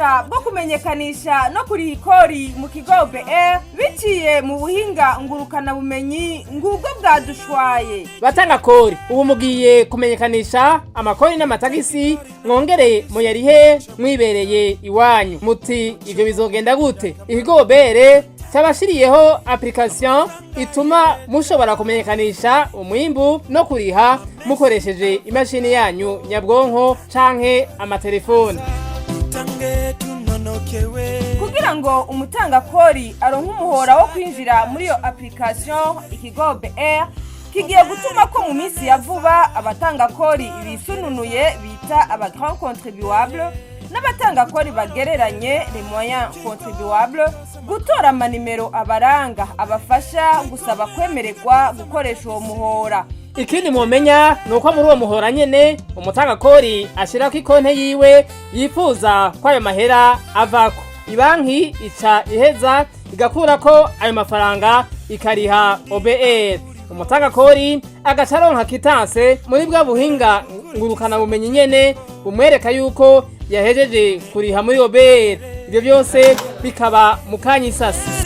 Bushasha bwo kumenyekanisha no kuriha ikori mu kigo OBR biciye mu buhinga ngurukanabumenyi ngubwo bwadushwaye. Batanga kori, ubu mugiye kumenyekanisha amakori n'amatagisi, mwongere muyarihe mwibereye iwanyu. Muti ivyo bizogenda gute? Ikigo OBR cyabashiriyeho application ituma mushobora kumenyekanisha umwimbu no kuriha mukoresheje imashini yanyu nyabwonko canke amatelefoni. Kugira ngo umutangakori aronke umuhora wo kwinjira muri iyo application, ikigo OBR kigiye gutuma ko mu minsi ya vuba abatangakori bisununuye bita aba grand contribuable n'abatangakori bagereranye, les moyens contribuables, gutora amanimero abaranga abafasha gusaba kwemererwa gukoresha uwo muhora. Ikindi mwomenya ni uko muri uwo muhora nyene umutangakori ashirako ikonte yiwe yifuza ko ayo mahera avako. Ibanki ica iheza igakurako ayo mafaranga, ikariha OBR. Umutangakori agaca aronka quittance muri bwa buhinga ngurukanabumenyi nyene bumwereka yuko yahejeje kuriha muri OBR. Ivyo byose bikaba mu kanya isasi.